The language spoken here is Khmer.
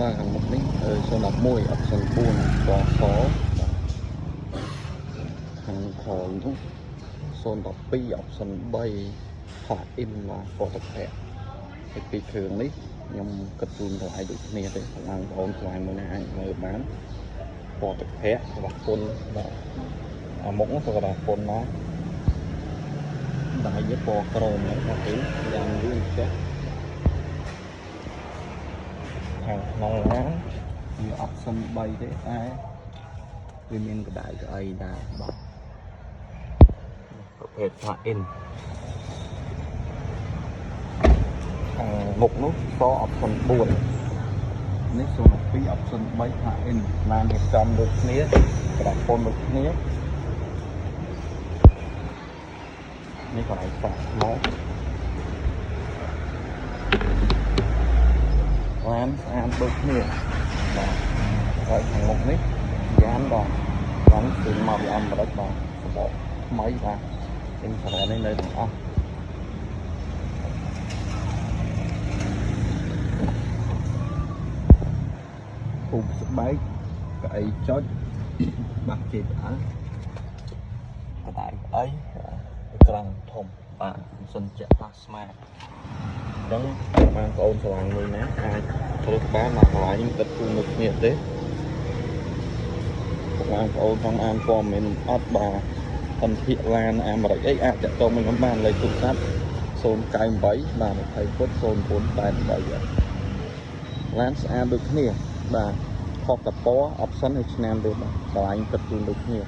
បាទខាងមុខនេះ011 option 4ពណ៌សបាទខាងក្រោយនោះ012 option 3 plug in បាទពណ៌ទឹកប្រាក់ហើយពីរគ្រឿងនេះខ្ញុំគិតជូនតម្លៃដូចគ្នាទេបងប្អូនស្វែងមើលណាអាចមើលបានពណ៌ទឹកប្រាក់របស់ពុនបាទអាមុខនោះក៏ក្រដាសពុនដែរដៃវាពណ៌ក្រមហ្នឹងបាទគឺយ៉ាងយូរចេះខាងក្នុងឡានវា option 3ទេតែវាមានកដៅកៅអីដែរបាទប្រភេទ plug in ខាងមុខនោះស option 4នេះ02 option 3 plug in ឡានរៀបចំដូចគ្នាក្រដាសពុនដូចគ្នានេះកន្លែងសាកថ្មឡានស្អាតដូចគ្នាបាទហើយខាងមុខនេះយ៉ានបាទឡានគឺមកពីអាមេរិកបាទសបកថ្មីបាទអ៊ីនធឺណិតនេះនៅទាំងអស់ ពូស្បែកកៅអីចុចបាក់ JBL កដៅអីអេក្រង់ធំបាទម៉ាស៊ីនជែក plasma អញ្ចឹងបងប្អូនស្រឡាញ់មួយណាអាចរើសបានមកកន្លែងខ្ញុំគិតជូនដូចគ្នាទេបងប្អូនចង់អានព័ត៌មានអត់បាទអន្តិឡានអាមេរិកអីអាចតាក់ទងមកខ្ញុំបានលេខទូរស័ព្ទ098បាទ20ពុត0988ឡានស្អាតដូចគ្នាបាទខុសតែពណ៌ option ហើយឆ្នាំទេបាទឆ្លាញ់គិតជូនដូចគ្នា។